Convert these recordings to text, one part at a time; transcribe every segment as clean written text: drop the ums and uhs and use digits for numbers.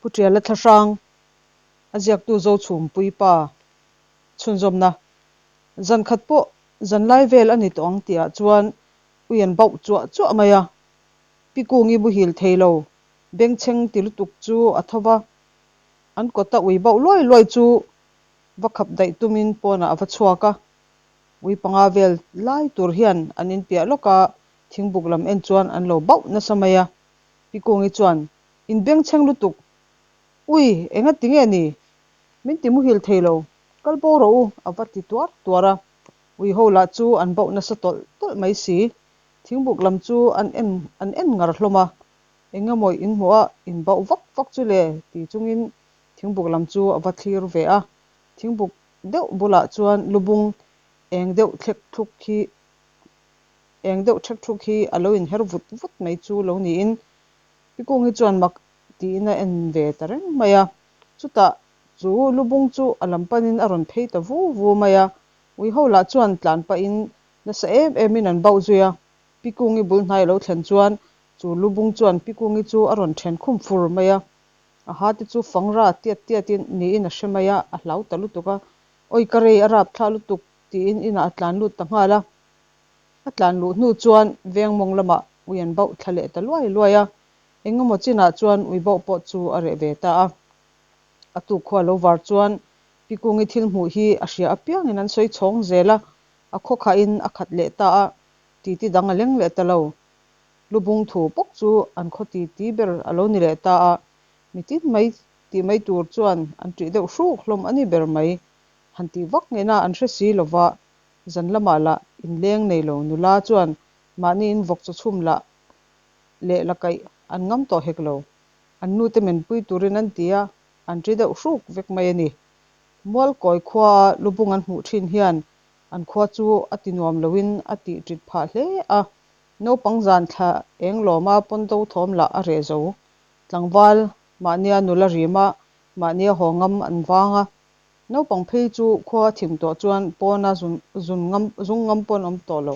Pu Tiala Thlahrang, a ziaktu Zochhumpui pa chhunzawmna. Zan khat pawh zanlai vel a ni tawh ang tihah chuan ui an bauh chuah chuah mai a. Pi Kungi muhil thei lo, bengchheng ti lutuk chu a tho va, an kawta ui bauh luai luai chu va khap daih tumin pawnah a va chhuak a. Ui panga vel lai tur hian an inpiah lawk a, thingbuk lam en chuan an lo bauh nasa mai a. Pi Kungi chuan, In bengchheng lutuk, ui, enga ti nge ni? Min ti muhil thei lo, kal bo rawh u, a va ti tuar tuar a. Ui ho lah chu an bauh nasa tawlh tawlh mai si. Thingbuk lam chu an en an en ngar hlawm a, engemaw in hmuh a, in bauh vak vak chu le ti chungin thingbuk lam chu a va thlir ve a. Thingbuk deuh bulah chuan lubung eng deuh thlek thluk hi eng deuh thlek thluk hi a lo inher vut vut mai chu lo niin Pikungi chuan mak tiin a en ve ta reng mai a. Chutah chu lubung chu a lam panin a rawn phei ta vu vu mai a. Ui ho lah chuan tlan pahin nasa em emin an bauh zui a. Pikungi bul hnai a lo thlen chuan chu lubung chuan Pikungi chu a rawn then khum fur mai a. A ha te chu fangra tiat tiatin niin a hre mai a, a hlau ta lutuk a. Awi ka rei a rap thlah lutuk tiin inah a tlan lut ta nghal a. A tlan luh hnu chuan veng mawng lamah ui an bauh thla leh ta luai luai a, engemaw chinah chuan ui bauh pawh chu a reh ve ta a. A tuk khua lo var chuan Pikungi thil hmuh hi a hria apiangin an sawi chhawng zel a, a khaw khahin a khat leh ta a, titi dang a leng leh ta lo. Lubung thu bawk chu an khaw titi ber a lo ni leh ta a, mitin mai tih mai tur chuan an ṭih deuh hruk hlawm a ni ber mai. Han tih vak ngeina an hre si lova, zan lamah lah inleng nei lo nula chuan mahni in vawk chaw chhum lah leh la kaih an ngam tawh hek lo. An nute menpui turin an ti a, an ṭi deuh hruk vek mai a ni. Mualkawi khuaa lubung an hmuh ṭhin hian an khua chu a ti nuam loin a tih ṭit phah hle a, naupang zan thla eng lawma pawn do thawm lah a reh zo. Tlangval mahnia nula rima mahnia haw ngam an vang a, naupang phei chu khua a thim tawh chuan pawna zun zun ngam zung ngam pawh an awm tawh lo.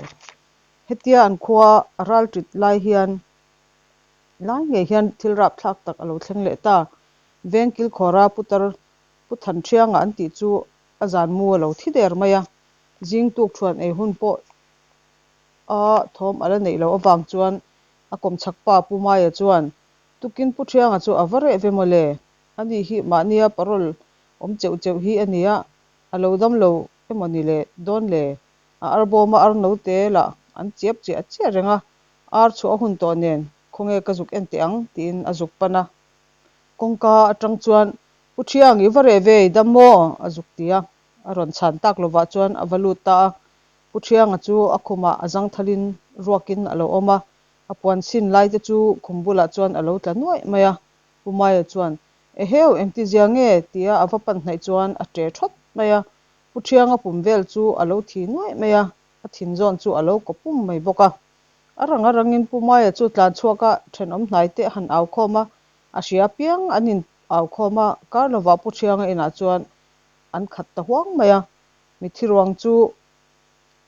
Hetia an khua a ral ṭit lai hian lai ngei hian thil rapthlak tak a lo thleng leh ta. Veng kilkhawra putar Pu Thanṭhianga an tih chu a zan mu a lo thi der mai a, zing tuk thuan ei hun pawh a thawm a la neih loh avang chuan a kawmchhak pa Pu Maia chuan tukin Pu Ṭhianga chu a va reh ve mawle, ani hi mahnia parole awm cheuh cheuh hi a nia, a lo dam lo emaw ni le dawn le, a arbawma ar note lah an chiap chiah chiah reng a, ar chhuah a hun tawh nen khawnge ka zuk en teh ang tiin a zuk pan a. Kawngka atang chuan Pu Thiang i va reh ve i dam maw? a zuk ti a, a rawn chhan tak lovah chuan a va lut ta a. Pu Thianga chu a khumah a zangthalin ruakin a lo awm a, a puan sin lai te chu khum bulah chuan a lo tla nuaih mai a. Pu Maia chuan, Eheu, engtizia nge? tia a va pan hnaih chuan a ṭe ṭhawt mai a. Pu Thianga pum vel chu a lo thi nuaih mai a, a thin zawn chu a lo kaw pum mai bawk a. A rang a rangin Pu Maia chu tlan chhuak a, thenawm hnai te a han au khawm a, a hria apiang an in au khawm a, kar lovah Pu Thianga inah chuan an khat ta huang mai a, mithi ruang chu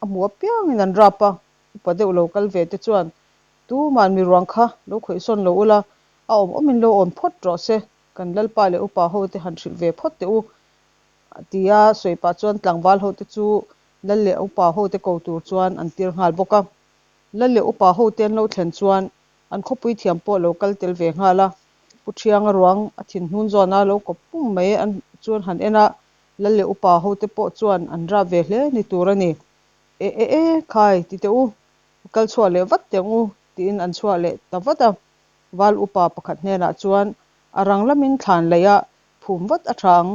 a hmu apiangin an rap a, upa deuh lo kal ve te chuan tuman mi ruang kha lo khawihsawn lo ula, a awm awmin lo awm phawt rawh se, kan Lalpa leh upa ho te han hrilh ve phawt teh u tia sawi pah chuan tlangval ho te chu Lal leh upa ho te ko tur chuan an tir nghal bawk a. Lal leh upa ho te an lo thlen chuan an khawpui thiam pawh lo kal tel ve nghal a. Pu Thianga ruang a thin hnun zawna lo kawp pum mai an chuan han en a, Lal leh upa ho te pawh chuan an rap ve hle ni tur a ni. E e e, khai ti teh u, i kal chhuah leh vat teh ang u tiin an chhuah leh ta vat a. Val upa pakhat hnenah chuan a rang lamin thlan laih a phum vat a tha ang,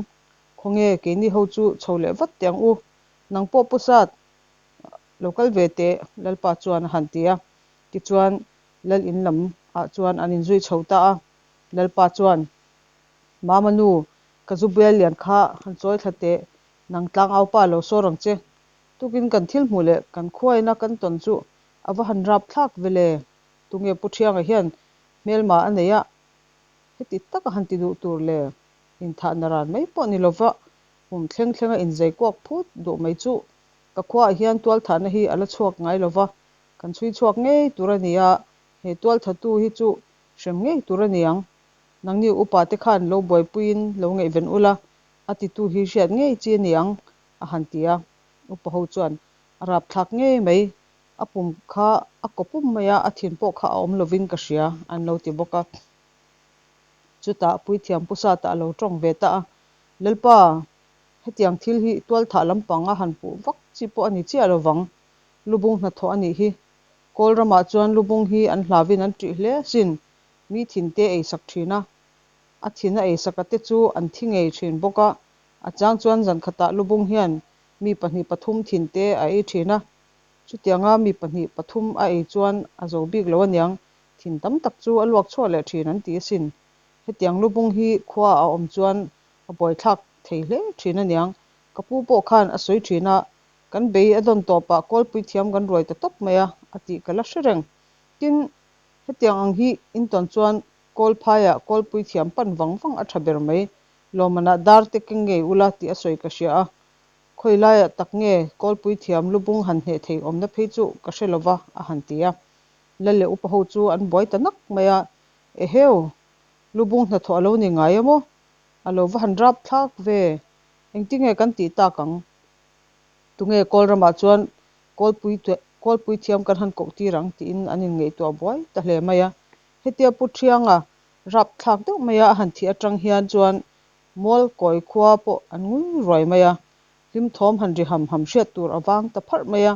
khawnge keini ho chu chho leh vat teh ang u, nang pawh pu sat lo kal ve teh Lalpa chuan a han ti a, tichuan Lal in lam ah chuan an inzui chho ta a, Lalpa chuan Mama nu ka zu bial lian kha han chawi thla teh, nang tlangau pa lo sawr ang che, tukin kan thil hmuh leh kan khuaina kan tawn chu a va han rap thlak ve le, tunge Pu Thianga hian hmelma a nei a, heti taka han ti duh tur le inthahna ran mai pawh ni lova Kum thleng thlenga inzei kuak phut duh mai chu ka khuaah hian tualthahna hi a la chhuak ngai lo va, kan chhui chhuak ngei tur a ni a, he tualthatu hi chu hrem ngei tur a ni ang. Nangni upa te khan lo buaipuiin lo ngaihven ula, a titu hi hriat ngei chi a ni ang, a han ti a. Upa ho chuan, A rapthlak ngei mai, a pum kha a kaw pum mai a, a thin pawh kha a awm lovin ka hria, an lo ti bawk a. Chutah Puithiam Pu Sata a lo tawng ve ta a, Lalpa, hetiang thil hi tualthah lampang a han puh vak chi pawh a ni chiah lovang, lubung hnathawh a nih hi. Kawl ramah chuan lubung hi an hlavin an ṭih hle asin, mi thinte eisak ṭhin a, a thin a eisaka te chu an thi ngei ṭhin bawk a, a chang chuan zankhatah lubung hian mi pahnih pathum thinte a ei ṭhin a, chutianga mi pahnih pathum a ei chuan a zo bik lo aniang, thin tam tak chu a luak chhuah leh ṭhin an ti asin. Hetiang lubung hi khua a awm chuan a buaithlak thei hle ṭhin aniang, ka pu pawh khan a sawi ṭhin a, Kan bei a dawn tawpah kawlpui thiam kan ruai ta tawp mai a, a tih ka la hre reng. Tin, hetiang ang hi intawn chuan kawlphaiah kawlpui thiam pan vang vang a tha ber mai. Lawmanah dar te keng ngei ula tih a sawi ka hria a. Khawi laiah tak nge kawlpui thiam lubung han hneh thei awmna phei chu ka hre lova, a han ti a. Lal leh upa ho chu an buai ta nak mai a, Eheu! Lubung hnathawh a lo ni ngai emaw? A lo va han rap thlak ve! Engtinge kan tih tak ang? Tunge kawl ramah chuan kawlpui kawlpui thiam kan han koh tir ang tiin an inngaihtuah buai ta hle mai a. Hetia Pu Thianga rap thlak deuh maia a han thih atang hian chuan mual kawi khua pawh an ngui ruai mai a, hlim thawm han ri ham ham hriat tur a vang ta pharh mai a,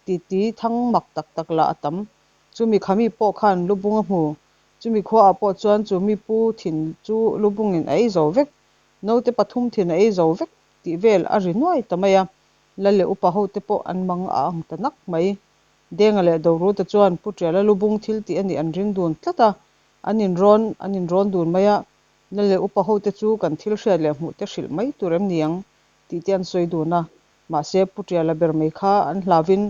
titi thang mak tak tak lah a tam. Chumi khami pawh khan lubung a hmu, chumi khuaah pawh chuan chumi pu thin chu lubungin a ei zo vek, naute pathum thin a ei zo vek tih vel a ri nuai ta mai a, Lal leh upa hote pawh an mang a ang ta nak mai. Denga leh Doruta chuan Pu Tiala lubung thil tih a nih an ring dun tlat a, an inrawn an inrawn dun mai a, Lal leh upa hote chu kan thil hriat leh hmuh te hrilh mai tur em ni ang tih te an sawi dun a, mahse Pu Tiala ber mai kha an hlavin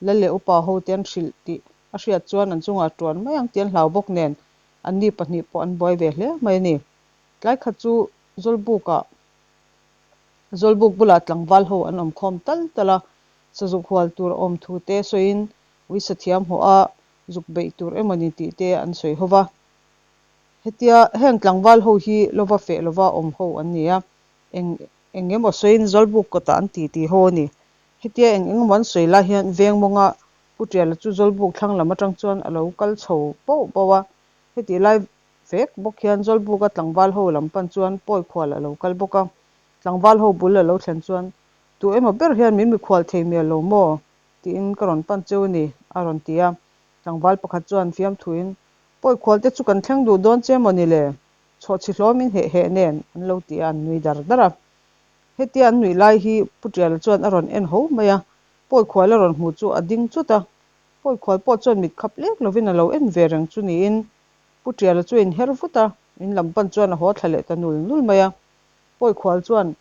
Lal leh upa hote an hrilh tih a hriat chuan an chungah tuan mai ang tih an hlau bawk nen anni pahnih pawh an buai ve hle mai a ni. Tlai khat chu Zawlbukah Zawlbuk bulah tlangval ho an awm khawm tal tal a, sazuk hual tur a awm thu te sawiin uisa thiam hawh a zuk beih tur emaw ni tih te an sawi ho va. Hetia heng tlangval ho hi lova feh lova awm ho an ni a, eng eng emaw sawiin Zawlbuk kawtah an ti ti ho a ni. Hetia eng eng emaw an sawi lai hian veng mawnga Pu Tiala chu Zawlbuk thlang lam atang chuan a lo kal chho pauh pauh a, hetih lai Vek bawk hian Zawlbuka tlangval ho lam pan chuan pawi khual a lo kal bawk a, tlangval ho bul a lo thlen chuan, Tu emaw ber hian min mikhual thei mial lo maw? tiin ka rawn pan cheu a ni, a rawn ti a. Tlangval pakhat chuan fiamthuin, Pawi khual te chu kan thleng duh dawn che maw ni le? Chhawhchhi hlawm in heh heh nen an lo ti a, an nui dar dar a. Hetia an nuih lai hi Pu Tiala chuan a rawn en ho mai a, pawi khual a rawn hmuh chu a ding chut a. Pawi khual pawh chuan mit khap lek lovin a lo en ve reng chu niin Pu Tiala chu a inher vut a, in lam pan chuan a haw thla leh ta nul nul mai a. Pawi khual chuan,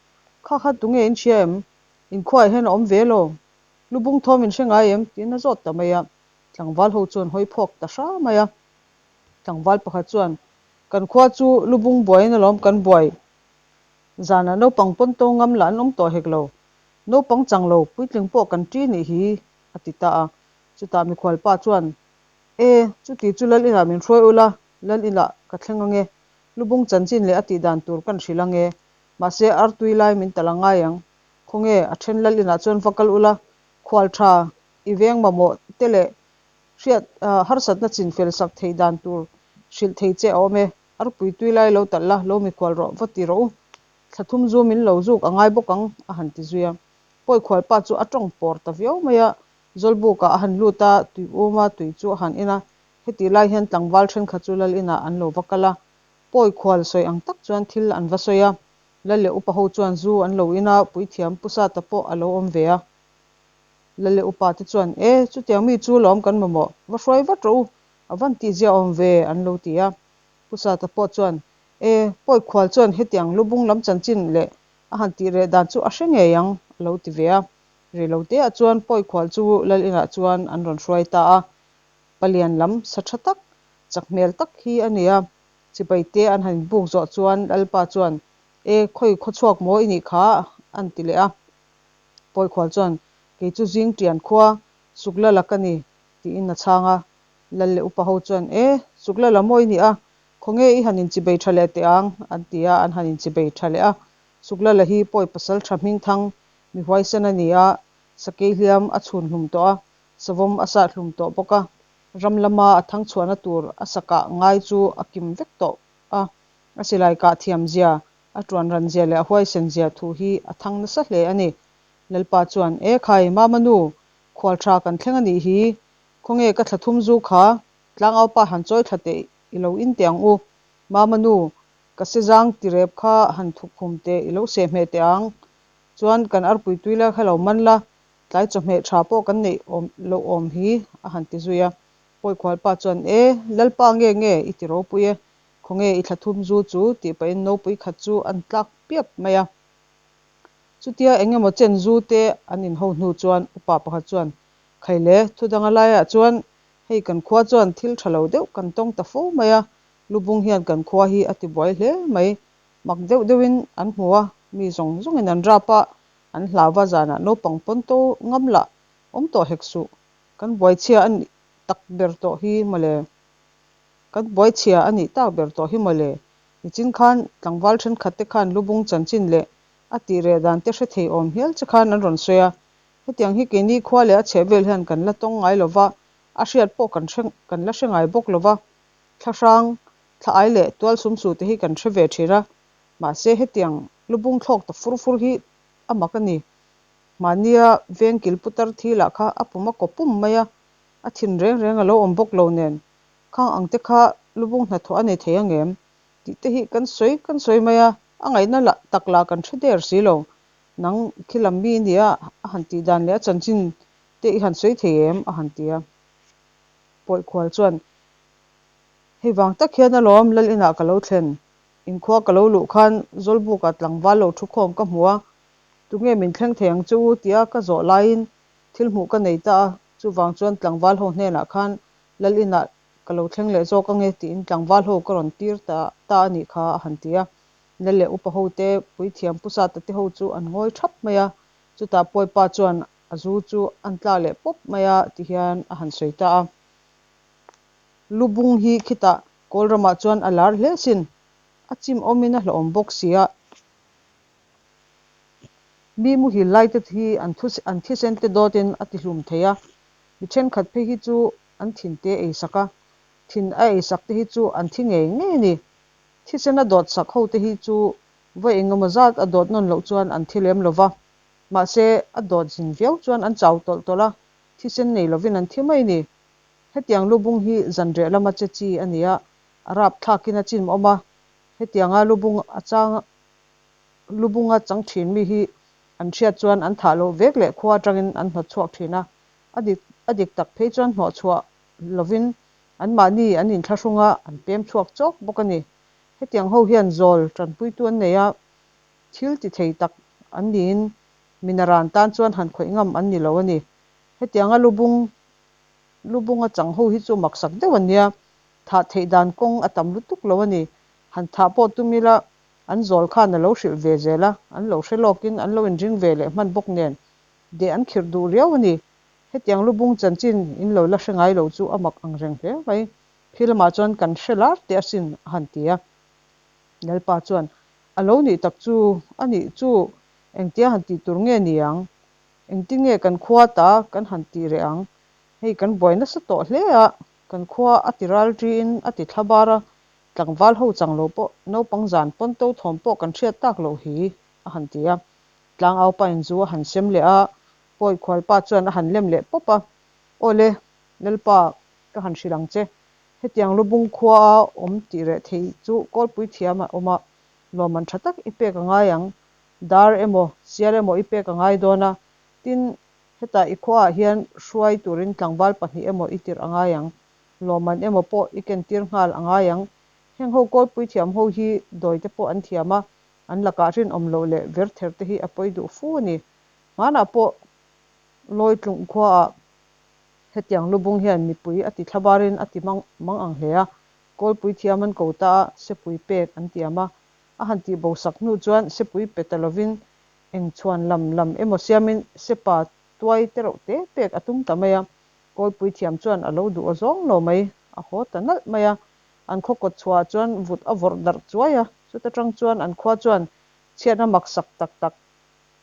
Kha kha tunge in hria em? In khuaiah hian a awm ve lo. Lubung thawm in hre ngai em? tiin a zawt ta mai a. Tlangval ho chuan hawi phawk ta hra mai a. Tlangval pakhat chuan, Kan khua chu lubung buaiin alawm kan buai. Zanah naupang pawn to ngam lah an awm tawh hek lo. Naupang chang lo, puitling pawh kan ṭi nih hi, a ti ta a. Chutah mikhualpa chuan, E, chuti chu Lal inah min hruai ula, Lal inah ka thleng ange. Lubung chanchin leh a tih dan tur kan hrilh ange. Mahse, artui lai min talh a ngai ang. Khawnge, a then Lal inah chuan va kal ula, khual tha, i veng mamawh te leh hriat harsatna chin fel sak theih dan tur hrilh thei che a awm e. Arpui tui lai lo talh la, lo mikhual rawh, va ti rawh u. Thla thum zu min lo zuk a ngai bawk ang, a han ti zui a. Pawi khualpa chu a tawng pawr ta viau mai a, Zawlbukah a han lut a, tui um a, tui chu a han in a. Hetih lai hian tlangval thenkhat chu lal inah an lo va kal a. Pawi khual sawi ang tak chuan thil an va sawi a. Lal leh upa ho chuan zu an lo in a, puithiam pu Sata pawh a lo awm ve a. Lal leh upa te chuan, E, chutiang mi chu lawm kan mamawh, va hruai vat rawh u, a van tihzia awm ve, an lo ti a. Pu Sata pawh chuan, E, pawi khual chuan hetiang lubung lam chanchin leh a han tih reh dan chu a hre ngei ang, a lo ti ve a. Reiloteah chuan pawi khual chu lal inah chuan an rawn hruai ta a, palian lam sa tha tak, chak hmel tak hi a ni a. Chipaite an han inbuk zawh chuan lalpa chuan, E, khawi khawchhuak maw i nih kha? an ti leh a. Pawi khual chuan, Kei chu zing tian khua Suklala ka ni, tiin a chhang a. Lal leh upa ho chuan, E, Suklala maw i nih a? Khawnge i han inchibei tha leh teh ang? an ti a, an han inchibei tha leh a. Suklala hi pawi pasal tha hmingthang mi huaisen a ni a, sakei hliam a chhun hlum tawh a, savawm a sat hlum tawh bawk a, ram lama a thang chhuahna tur a sa kah ngai chu a kim vek tawh a, a silai kah thiam zia, a tuan ran zia leh a huaisen zia thu hi a thang nasa hle a ni. Lalpa chuan, E khai, Mama nu, khual tha kan thleng a nih hi, khawnge ka thla thum zu kha Tlangaupa han chawi thla teh i lo in teh ang u. Mama nu, ka sezang tirep kha han thuk khum teh i lo seh hmeh teh ang. Chuan kan arpui tui lai kha lo man la, tlai chawhmeh tha pawh kan neih awm loh awm hi a han ti zui a. Pawikhualpa chuan, E, Lalpa nge nge i ti ropui e, khawnge i thla thum zu chu tih pahin nopui khat chu an tlak piap mai a. Chutia eng emaw chen zu te an inho hnu chuan upa pakhat chuan, Khaile, thudanga laiah chuan Hei kan khua chuan thil tha lo deuh kan tawng ta fo mai a, lubung hian kan khua hi a ti buai hle mai. Mak deuh deuhin an hmu a, mi zawng zawngin an rap a, an hlau va zanah naupang pawn to ngam lah awm tawh hek suh. Kan buaichhia a nih tak ber tawh hi mawle. Kan buaichhia a nih tak ber tawh hi mawle. Nichin khan tlangval thenkhat te khan lubung chanchin leh a tih reh dan te hre thei awm hial che khan an rawn sawi a, Hetiang hi keini khua leh a chheh vel hian kan la tawng ngai lova, a hriat pawh kan hre kan la hre ngai bawk lova, thlahrang, thla ai leh tual sumsu te hi kan hre ve thin a, mahse hetiang lubung thlawk ta fur fur hi a mak a ni. Mahnia veng kil putar thi lah kha a pum a kaw pum mai a, a thin reng reng a lo awm bawk lo nen, khang ang te kha lubung hnathawh a nei thei angem tih te hi kan sawi kan sawi mai a, a ngaihna lah tak lah kan hre der si lo. Nang khi lam mi nia a han tih dan leh a chanchin te i han sawi thei em? a han ti a. Pawihkhual chuan, Hei vang tak hian alawm Lal inah ka lo thlen. Inkhua ka lo luh khan Zawlbuka tlangval lo thu khawm ka hmu a, tunge min thleng thei ang che u tia ka zawh laiin thil hmuh ka nei ta a, chuvang chuan tlangval ho hnenah khan Lal inah ka lo thleng leh zawk ange tiin tlangval ho ka rawn tir ta ta a nih kha a han ti a. Na leh upa ho te, puithiam pusata te ho chu an ngawi thap mai a, chutah Pawipa chuan a zu chu an tla leh pawp mai a ti hian a han sawi ta a. Lubung hi khitah Kawl ramah chuan a lar hle sin, a chim awmin a hlauhawm bawk si a. Mi muhil lai te hi an thu an thisen te dawtin a tihlum thei a, mi thenkhat phei hi chu an thin te ei sak a, thin a ei sak te hi chu an thi ngei ngei a ni. Thisen a dawt sak ho te hi chu vawi engemaw zat a dawt nawn loh chuan an thi lem lo va, mahse a dawt zin viau chuan an chau tawlh tawlh a, thisen nei lovin an thi mai ni. Hetiang lubung hi zanreh lama che chi a ni a, a rap thlakin a chim awm a, hetianga lubung a chang lubunga chang thin mi hi an hriat chuan an thah loh vek leh khua atangin an hnawt chhuak thin a, a dik a dik tak phei chuan hnawh chhuah lovin Anmahni an inthlahrung a, an pem chhuak chawk bawk a ni. Hetiang ho hian zawl tanpuitu an nei a, thil ti thei tak an niin minaran tan chuan han khawih ngam an ni lo a ni. Hetianga lubung lubunga chang ho hi chu maksak deuh an nia, thah theih dan kawng a tam lutuk lo a ni. Han thah pawh tum ila an zawl khan a lo hrilh ve zel a, an lo hre lawkin an lo inring ve leh hman bawk nen deh an khirh duh riau a ni. Hetiang lubung chanchin in lo la hre ngai lo chu a mak ang reng hle mai. Khi lamah chuan kan hre lar teh asin a han ti a. Lalpa chuan, A lo nih tak chu, a nih chu engtia han tih tur nge ni ang? Engtin nge kan khua ta kan han tih reh ang? Hei kan buai nasa tawh hle a, kan khua a ti ral ṭiin a ti thla bar a, tlangval ho chang lo pawh naupang zan pawn to thawm pawh kan hriat tak loh hi a han ti a. Tlangaupa in zu a han sem leh a, Pawi khualpa chuan a han lem leh pawp a, Aw le, Lalpa, ka han hrilh ang che. Hetiang lubung khua a awm tih reh thei chu kawlpui thiam a awm a, lawmman tha tak i pek a ngai ang. Dar emaw, sial emaw i pek a ngai dawn a, tin, hetah i khuaah hian hruai turin tlangval pahnih emaw i tirh a ngai ang. Lawmman emaw pawh i kentir nghal a ngai ang. Heng ho kawlpui thiam ho hi dawi te pawh an thiam a, an lakah rinawm loh leh verther te hi a pawi duh fu a ni. Hmanah pawh Lawitlung khuaah hetiang lubung hian mipui a ti thlabarin a ti mang mang ang hle a, Kawlpui thiam an ko ta a, sepui pek an tiam a. A han tih bo sak hnu chuan sepui pe ta lovin eng chhuan lam lam emaw siamin sepa tuai te reuh te pek a tum ta mai a. Kawlpui thiam chuan a lo duh a zawng lo mai, a haw ta nalh mai a. An khaw kawt chhuahah chuan vut a vawrh darh chuai a, chuta tang chuan an khua chuan chhiatna maksak tak tak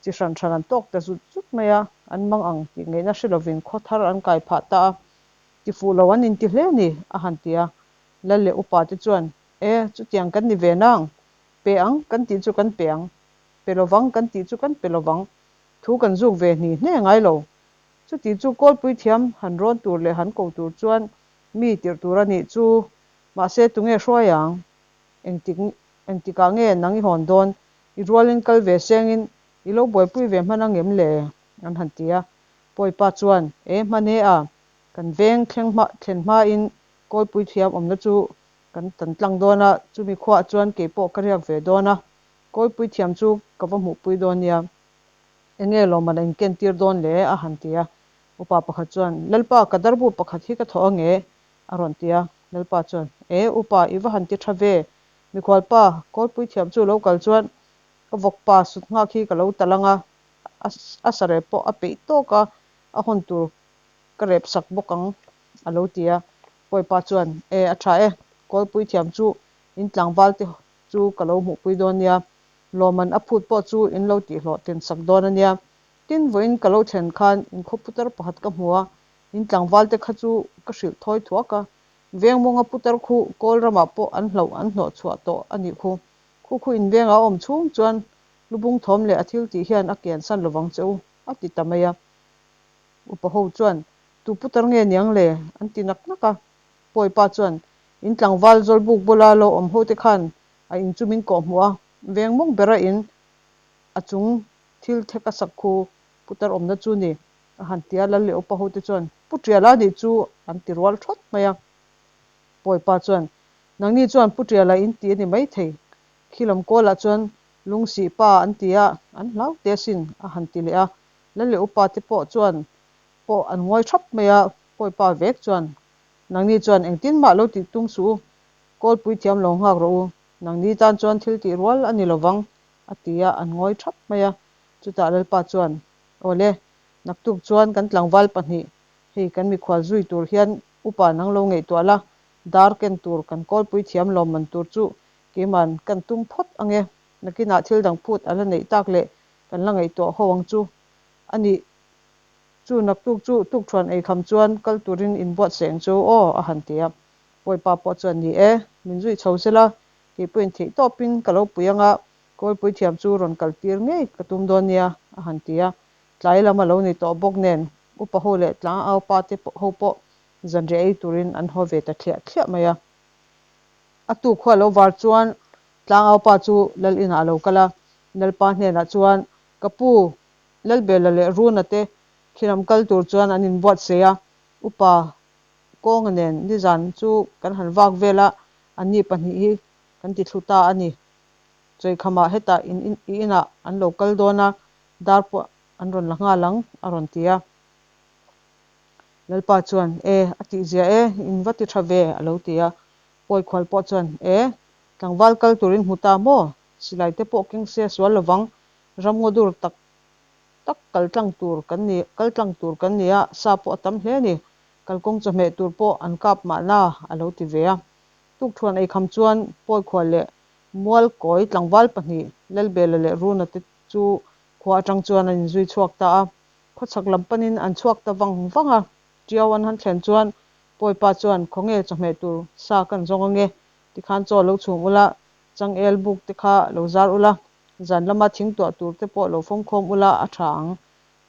chi hran hran an tawk ta zut zut mai a, an mang ang tih ngaihna hre lovin khaw thar an kai phah ta a, tifuh lo an inti hle a ni, a han ti a. Lal leh upa te chuan, E, chutiang kan ni ve nang, pe ang kan tih chu kan pe ang, pe lovang kan tih chu kan pe lovang, thu kan zuk ve hni hne ngai lo. Chuti chu kawlpui thiam han rawn tur leh han ko tur chuan mi tirh tur a nih chu, mahse tunge hruai ang? Engtik engtikah nge nang i hawn dawn? I rualin kal ve sengin i lo buaipui ve hman ang em le? an han ti a. Pawipa chuan, E hman e a, kan veng thleng hma thlen hmain kawlpui thiam awmna chu kan tan tlang dawn a, chumi khuaah chuan keipawh ka riak ve dawn a, kawlpui thiam chu ka va hmuhpui dawn nia. Enge lawmman a inkentir dawn le? a han ti a. Upa pakhat chuan, Lalpa, ka darbu pakhat hi ka thawh ange, a rawn ti a. Lalpa chuan, E, upa, i va han ti tha ve. Mikhualpa, kawlpui thiam chu lo kal chuan ka vawkpa sut nghak hi ka lo tal ang a, a sarep pawh a peih tawk a, a hawn tur ka rep sak bawk ang, a lo ti a. Pawipa chuan, E, a tha e, kawlpui thiam chu in tlangval te chu ka lo hmuhpui dawn nia, lawmman a phut pawh chu in lo tihhlawh tlin sak dawn a nia. Tin, vawiin ka lo thlen khan in khaw putar pakhat ka hmu a, in tlangval te kha chu ka hrilh thawi thuak a, veng mawnga putar khu kawl ramah pawh an hlauh an hnawh chhuah tawh a nih khu. Khu khu in vengah a awm chhung chuan lubung thawm leh a thil tih hian a kiansan lovang che u, a ti ta mai a. Upa ho chuan, Tu putar nge niang le? an ti nak nak a. Pawipa chuan, In tlangval zawlbuk bula lo awm ho te khan a in chu min kawh hmuh a, veng mawng bera in a chung thil thek a sak khu putar awmna chu ni, a han ti a, Lal leh upa ho te chuan Pu Tiala nih chu an ti rual thawt mai a. Pawipa chuan, Nangni chuan Pu Tiala in ti a ni maithei, khilam kawlah chuan lungsih pa an ti a, an hlau te asin, a han ti leh a. Lal leh upa te pawh chuan pawh an ngawi thap mai a, Pawipa vek chuan, Nangni chuan engtin mah lo tih tum suh u, kawlpui thiam lo nghak rawh u, nangni tan chuan thil tih rual a ni lovang, a ti a, an ngawi thap mai a. Chutah Lalpa chuan, Awle, naktuk chuan kan tlangval pahnih, hei kan mikhual zui tur hian upa nang lo ngaihtuah la, dar ken tur kan kawlpui thiam lawmman tur chu keiman kan tum phawt ang e, nakinah thil dang phut a la neih tak leh kan la ngaihtuah ho ang chu a nih chu naktuk chu tukthuan eikham chuan kal turin inbuatsaih ang chu aw, a han ti a. Pawipa pawh chuan, Ni e, min zui chho sela, kei pawhin theih tawpin ka lo pui anga Kawlpui thiam chu rawn kal tir ngei ka tum dawn nia, a han ti a. Tlai lam a lo ni tawh bawk nen, upa ho leh tlang aupa te ho pawh zanriah ei turin an haw ve ta thliah thliah mai a. A tuk khua lo var chuan tlang aupa chu Lal inah a lo kal a, Lalpa hnenah chuan, Ka pu, Lalbela leh Runa te khilam kal tur chuan an inbuatsaih a, upa Kawnga nen nizan chu kan han vak vel a, anni pahnih hi kan ti thlu ta a ni. Chawikhamah hetah in i inah an lo kal dawn a, dar pawh an rawn la nghal ang, a rawn ti a. Lalpa chuan, E, a tihzia e, in va ti tha ve, a lo ti a. Pawikhual pawh chuan, E, tlangval kal turin hmu ta maw? Silai te pawh keng se a sual lovang, ramngaw dur tak tak kal tlang tur kan ni, kal tlang tur kan ni a, sa pawh a tam hle a ni, kalkawng chawhmeh tur pawh an kap mahna, a lo ti ve a. Tukthuan eikham chuan Pawikhual leh Mualkawi tlangval pahnih Lalbela leh Runa te chu khua atang chuan an inzui chhuak ta a. Khawchhak lam panin an chhuak ta vang vang a. Tiau an han thlen chuan Pawipa chuan khawnge chawhmeh tur sa kan zawng ange tikhan chaw lo chhum ula, changel buk te kha lo zar ula, zan lama thing tuah tur te pawh lo fawmkhawm ula a tha ang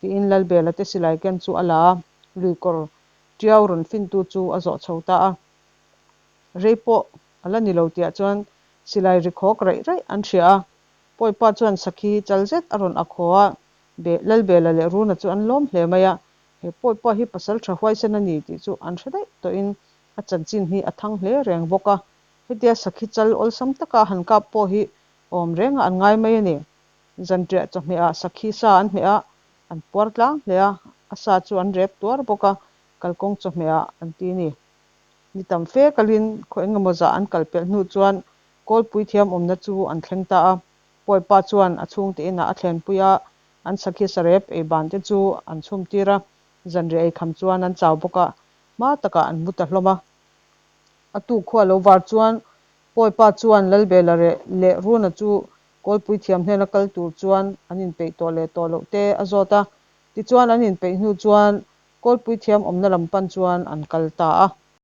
tiin Lalbela te silai ken chu a la a, luikawr tiau rawn fintu chu a zawh chho ta a. Rei pawh a la ni lo tihah chuan silai ri khawk raih raih an hria a, Pawipa chuan sakhi chal zet a rawn ak haw a, Be Lalbela leh Runa chu an lawm hle mai a, he Pawipa hi pasal tha huaisen a ni tih chu an hre daih tawhin a chanchin hi a thang hle reng bawk a, hetia sakhi chal awlsam taka han kap pawh hi awm rengah an ngai mai a ni. Zanriah chawhmehah sakhi sa an hmeh a, an puar tlang hle a, a sa chu an rep tuar bawk a, kalkawng chawhmehah an ti a ni. Ni tam fe kalin khaw engemaw zah an kal pelh hnu chuan Kawlpui thiam awmna chu an thleng ta a. Pawipa chuan a chhungte inah a thlenpui a, an sakhi sarep ei ban te chu an chhum tir a, zanriah ei kham chuan an chau bawk a, hma takah an mu ta hlawm a. A tuk khua lo var chuan Pawipa chuan Lalbela leh Runa chu Kawlpui thiam hnena kal tur chuan an inpeih tawh leh tawh loh te a zawt a. Tichuan an inpeih hnu chuan Kawlpui thiam awmna lam pan chuan an kal ta a.